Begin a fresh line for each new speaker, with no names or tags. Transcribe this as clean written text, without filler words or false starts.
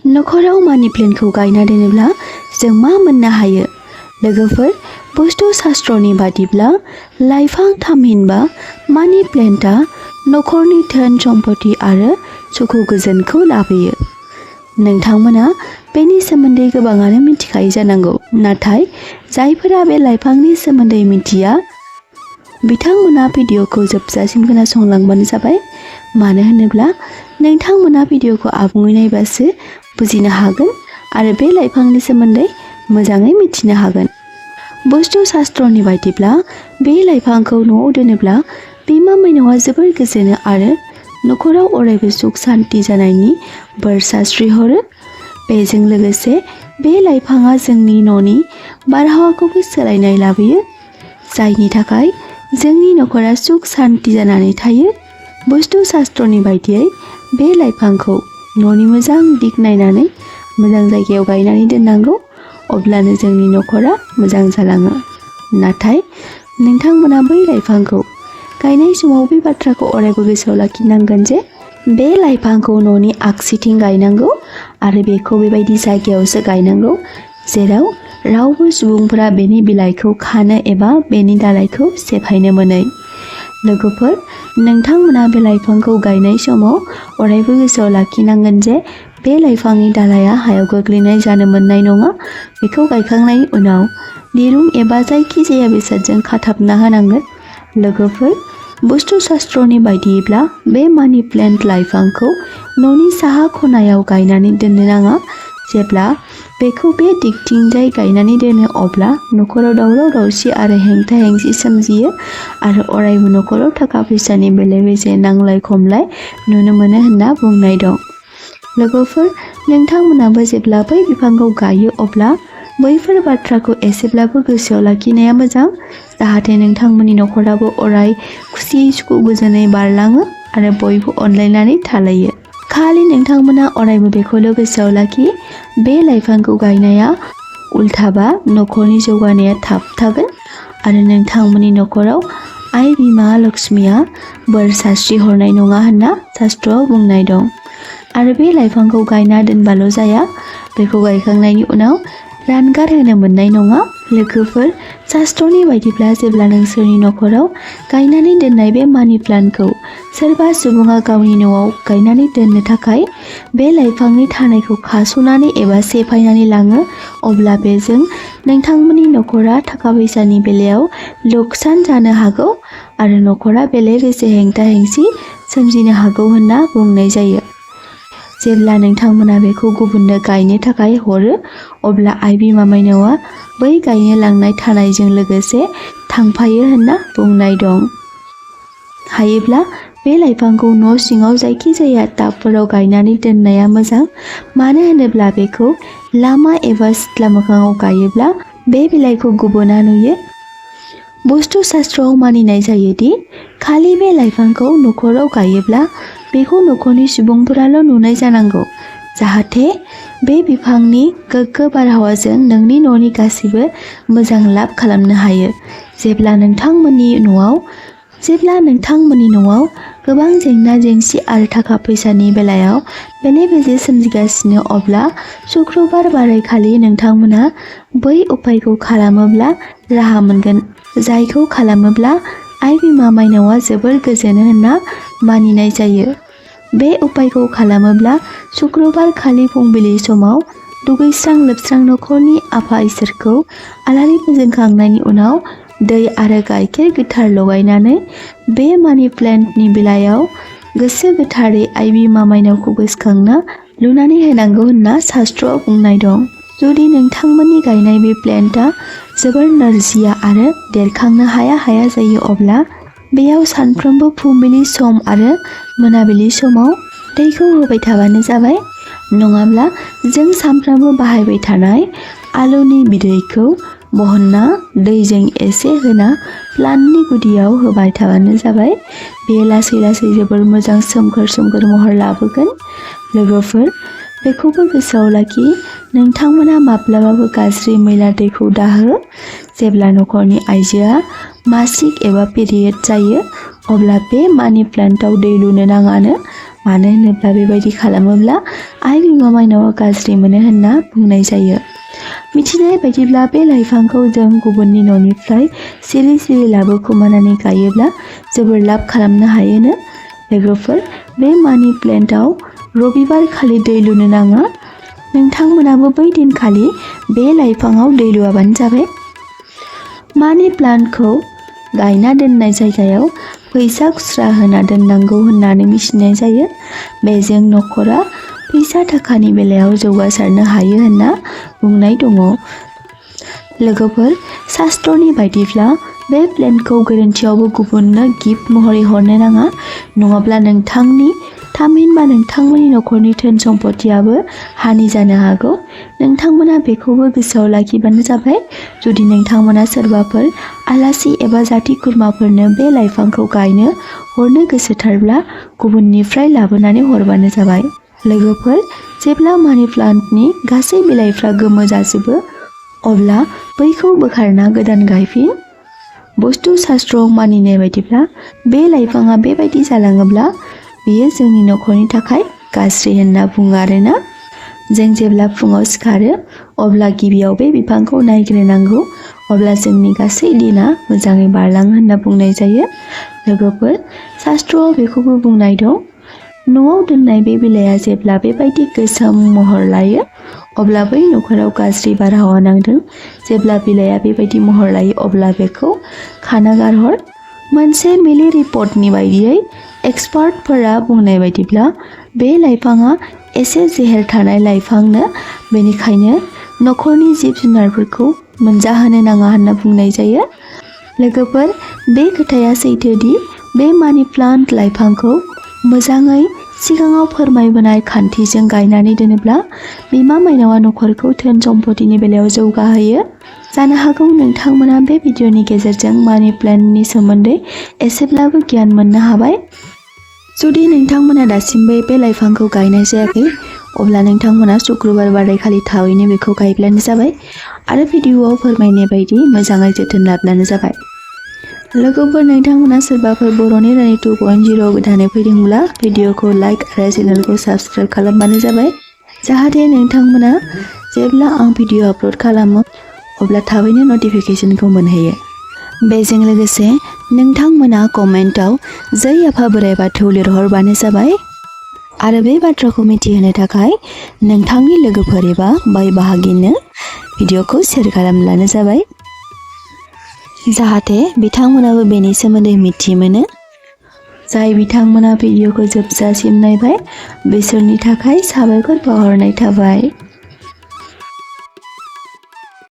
नखराव मानि प्लेन्टखौ गायना दोनोब्ला जों मा मोननो हायो? लोगोफोर, बुस्तु शास्त्रनि बादिब्ला लाइफां थामहिनबा मानि प्लेन्टआ नखरनि धोन सम्पति आरो सुखु गोजोनखौ लाबोयो। नोंथांमोना बेनि सोमोन्दै गोबाङानो मिथिखायो जानांगौ, नाथाय जायफोरा बे लाइफांनि सोमोन्दै मिथिया बिथांमोना भिडिअखौ जोबजासिम खोनासंलांबानो जाबाय। मानो होनोब्ला नोंथांमोना भिडिअखौ आबुङै नायबासो बुजिनो हागोन आरो बे लाइफांनि सोमोन्दै मोजाङै मिथिनो हागोन। बुस्तु शास्त्रनि बायदिब्ला बे लाइफांखौ न'आव दोनोब्ला बिमा माइनावआ जोबोर गोजोनो आरो नखराव अरायबो सुख शान्ति जानायनि बोर सारस्रिहरो। बेजों लोगोसे बे लाइफाङा जोंनि न'नि बारहावाखौबो सोलायनाय लाबोयो, जायनि थाखाय जोंनि नखरा सुख शान्ति जानानै थायो। बुस्तु शास्त्रनि बायदियै बे लाइफांखौ न'नि मोजां दिग नायनानै मोजां जायगायाव गायनानै दोननांगौ, अब्लानो जोंनि नखरा मोजां जालाङो। नाथाय नोंथांमोना बै लाइफांखौ गायनाय समाव बे बाथ्राखौ अरायबो गोसोआव लाखिनांगोन जे बे लाइफांखौ न'नि आगसिथिं गायनांगौ आरो बेखौ बेबायदि जायगायावसो गायनांगौ जेराव रावबो सुबुंफोरा बेनि बिलाइखौ खानो एबा बेनि दालाइखौ सेफायनो मोनै। लोगोफोर, नोंथांमोना बे लाइफांखौ गायनाय समाव अरायबो गोसोआव लाखिनांगोन जे बे लाइफांनि दालाइया हायाव गोग्लैनाय जानो मोननाय नङा। बेखौ गायखांनायनि उनाव दिरुं एबा जायखिजाया बेसादजों खाथाबना होनांगोन। लोगोफोर, बुस्तु शास्त्रनि बायदियैब्ला बे मानि प्लेन्ट लाइफांखौ न'नि साहा खनायाव गायनानै दोननो नाङा। जेब्ला बेखौ बे दिगथिंजाय गायनानै दोनो अब्ला नखराव दावराव दावसि आरो हेंथा हेंसि सोमजियो आरो अरायबो नखराव थाखा फैसानि बेले बेजे नांलाय खमलाय नुनो मोनो होनना बुंनाय दं। लोगोफोर, नोंथांमोनाबो जेब्ला बै बिफांखौ गायो अब्ला बैफोर बाथ्राखौ एसेब्लाबो गोसोआव लाखिनाया मोजां, जाहाथे नोंथांमोननि नखराबो अराय खुसियै सुखु गोजोनै बारलाङो आरो बयबो अनलायनानै थालायो। खालि नोंथांमोना अरायबो बेखौल' गोसोआव लाखि, बे लाइफांखौ गायनाया उल्थाबा नखरनि जौगानाया थाबथागोन आरो नोंथांमोननि नखराव आइ बिमा लक्ष्मीया बोर सारस्रि हरनाय नङा होनना शास्त्रआव बुंनाय दं। आरो बे लाइफांखौ गायना दोनबाल' जाया, बेखौ गायखांनायनि उनाव रानगार होनो मोननाय नङा। लोगोफोर, शास्त्रनि बायदिब्ला जेब्ला नोंसोरनि नखराव गायनानै दोननाय बे मानि प्लान्टखौ सोरबा सुबुङा गावनि न'आव गायनानै दोननो थाखाय बे लाइफांनि थानायखौ खास'नानै एबा सेफायनानै लाङो, अब्ला बेजों नोंथांमोननि नखरा थाखा फैसानि बेलायाव लुकसान जानो हागौ आरो नखरा बेले बेजे हेंथा हेंसि सोमजिनो हागौ होनना बुंनाय जायो। जेब्ला नोंथांमोना बेखौ गुबुननो गायनो थाखाय हरो अब्ला आइ बिमा माइनावआ बै गायनो लांनाय थानायजों लोगोसे थांफायो होनना बुंनाय दं। हायोब्ला बे लाइफांखौ न' सिङाव जायखिजाया टाबफोराव गायनानै दोननाया मोजां। मानो होनोब्ला बेखौ लामा एबा सिथ्ला मोखाङाव गायोब्ला बे बिलाइखौ गुबुना नुयो। बुस्तु शास्त्रआव मानिनाय जायोदि खालि बे लाइफांखौ नखराव गायोब्ला बेखौ नखरनि सुबुंफोराल' नुनाय जानांगौ, जाहाथे बे बिफांनि गोग्गो बारहावाजों नोंनि न'नि गासैबो मोजां लाब खालामनो हायो। जेब्ला नोंथांमोननि न'आव गोबां जेंना जेंसि आरो थाखा फैसानि बेलायाव बेले बेजे सोमजिगासिनो, अब्ला शुक्रबार बारायखालि नोंथांमोना बै उपायखौ खालामोब्ला राहा मोनगोन, जायखौ खालामोब्ला आइ बिमा माइनावआ जोबोर गोजोनो होनना मानिनाय जायो। बे उपायखौ खालामोब्ला शुक्रबार खालि फुंबिलि समाव दुगैस्रां लोबस्रां नखरनि आफा इसोरखौ आलारि फोजोंखांनायनि उनाव दै आरो गाइखेर गोथार लगायनानै बे मानि प्लेन्टनि बिलाइयाव गोसो गोथारै आइ बिमा माइनावखौ गोसोखांना लुनानै होनांगौ होनना शास्त्रआव बुंनाय दं। जुदि नोंथांमोननि गायनाय बे प्लेन्टआ जोबोर नोरजिया आरो देरखांनो हाया हाया जायो, अब्ला बेयाव सानफ्रोमबो फुंबिलि सम आरो मोनाबिलि समाव दैखौ होबाय थाबानो जाबाय। नङाब्ला जों सानफ्रामबो बाहायबाय थानाय आलुनि बिदैखौ बहनना दैजों एसे होना प्लान्टनि गुदियाव होबाय थाबानो जाबाय। बेयो लासै लासै जोबोर मोजां सोमखोर सोमखोर महर लाबोगोन। लोगोफोर, बेखौबो गोसोआव लाखि, नोंथांमोना माब्लाबाबो गाज्रि मैला दैखौ दाहो। जेब्ला नखरनि आइजोआ मासिक एबा पिरियड जायो अब्ला बे मानि प्लान्टआव दै लुनो नाङानो। मानो होनोब्ला बेबायदि खालामोब्ला आइ बिमा माइनावा गाज्रि मोनो होनना बुंनाय जायो। मिथिनाय बायदिब्ला बे लाइफांखौ जों गुबुननि न'निफ्राय सिरि सिरि लाबोखुमानानै गायोब्ला जोबोर लाब खालामनो हायोनो। लोगोफोर, बे मानि प्लेन्टआव रबिबार खालि दै लुनो नाङा। नोंथांमोनाबो बै दिनखालि बे लाइफाङाव दै लुआबानो जाबाय। मानि प्लान्टखौ गायना दोननाय जायगायाव फैसा खुस्रा होना दोननांगौ होननानै मिथिनाय जायो। बेजों न'खरा फैसा थाखानि बेलायाव जौगासारनो हायो होनना बुंनाय दङ। लोगोफोर, शास्त्रनि बायदिब्ला बे प्लेन्टखौ गोरोन्थियावबो गुबुननो गिफ्ट महरै हरनो नाङा, नङाब्ला नोंथांनि थामहिनबा नोंथांमोननि न'खरनि धोन सम्पथियाबो हानि जानो हागौ। नोंथांमोना बेखौबो गोसोआव लाखिबानो जाबाय। जुदि नोंथांमोना सोरबाफोर आलासि एबा जाथि खुरमाफोरनो बे लाइफांखौ गायनो हरनो गोसोथारब्ला गुबुननिफ्राय लाबोनानै हरबानो जाबाय। लोगोफोर, जेब्ला मानि प्लान्टनि गासै बिलाइफ्रा गोमो जाजोबो अब्ला बैखौ बोखारना गोदान गायफिन। बस्तु शास्त्रआव मानिनाय बायदिब्ला बे लाइफाङा बेबायदि जालाङोब्ला बेयो जोंनि न'खरनि थाखाय गाज्रि होनना बुङो आरोना। जों जेब्ला फुङाव सिखारो अब्ला गिबियाव बे बिफांखौ नायग्रोनांगौ, अब्ला जोंनि गासै दिना मोजाङै बारलाङो होनना बुंनाय जायो। लोगोफोर, शास्त्रआव बेखौबो बुंनाय दं, न'आव दोननाय बे बिलाइया जेब्ला बेबायदि गोसोम महर लायो अब्ला बै न'खराव गाज्रि बारहावा नांदों। जेब्ला बिलाइया बेबायदि महर लायो अब्ला बेखौ खाना गारहर। मोनसे मिलि रिपर्टनि बायदियै एक्सपार्टफोरा बुंनाय बायदिब्ला बे लाइफाङा एसे जेहेर थानाय लाइफांनो, बेनिखायनो न'खरनि जिब जुनारफोरखौ मोनजाहोनो नाङा होनना बुंनाय जायो। लोगोफोर, बे खोथाया सैथोदि बे मानि प्लान्ट लाइफांखौ मोजाङै सिगाङाव फोरमायबोनाय खान्थिजों गायनानै दोनोब्ला बिमा माइनावा न'खरखौ धोन सम्पतिनि बेलायाव जौगाहोयो। जानो हागौ नोंथांमोना बे भिडिअनि गेजेरजों मानि प्लान्टनि सोमोन्दै एसेब्लाबो गियान मोननो हाबाय। जुदि नोंथांमोना दासिमबो बे लाइफांखौ गायनाय जायाखै अब्ला नोंथांमोना शुक्रबार बारायखालि थाबैनो बेखौ गायब्लानो जाबाय आरो भिडिअआव फोरमायनाय बायदि मोजाङै जोथोन लाब्लानो जाबाय। लोगोफोर, नोंथांमोना सोरबाफोर बर'नि रानि 2.0 गोदानै फैदोंब्ला भिडिअखौ लाइक आरो चेनेलखौ साबस्क्राइब खालामबानो जाबाय, जाहाथे नोंथांमोना जेब्ला आं भिडिअ आपल'ड खालामो अब्ला थाबैनो नटिफिकेसनखौ मोनहैयो। बेजों लोगोसे नोंथांमोना कमेन्टआव जै आफा बोराइ बाथौ लिरहरबानो जाबाय आरो बे बाथ्राखौ मिथिहोनो थाखाय नोंथांनि लोगोफोर एबा बाय बाहागिनो भिडिअखौ शेयार खालामब्लानो जाबाय, जाहाथे बिथांमोनाबो बेनि सोमोन्दै मिथिमोनो। जाय बिथांमोना भिडिअखौ जोबजासिम नायबाय बिसोरनि थाखाय साबायखर बावहरनाय थाबाय।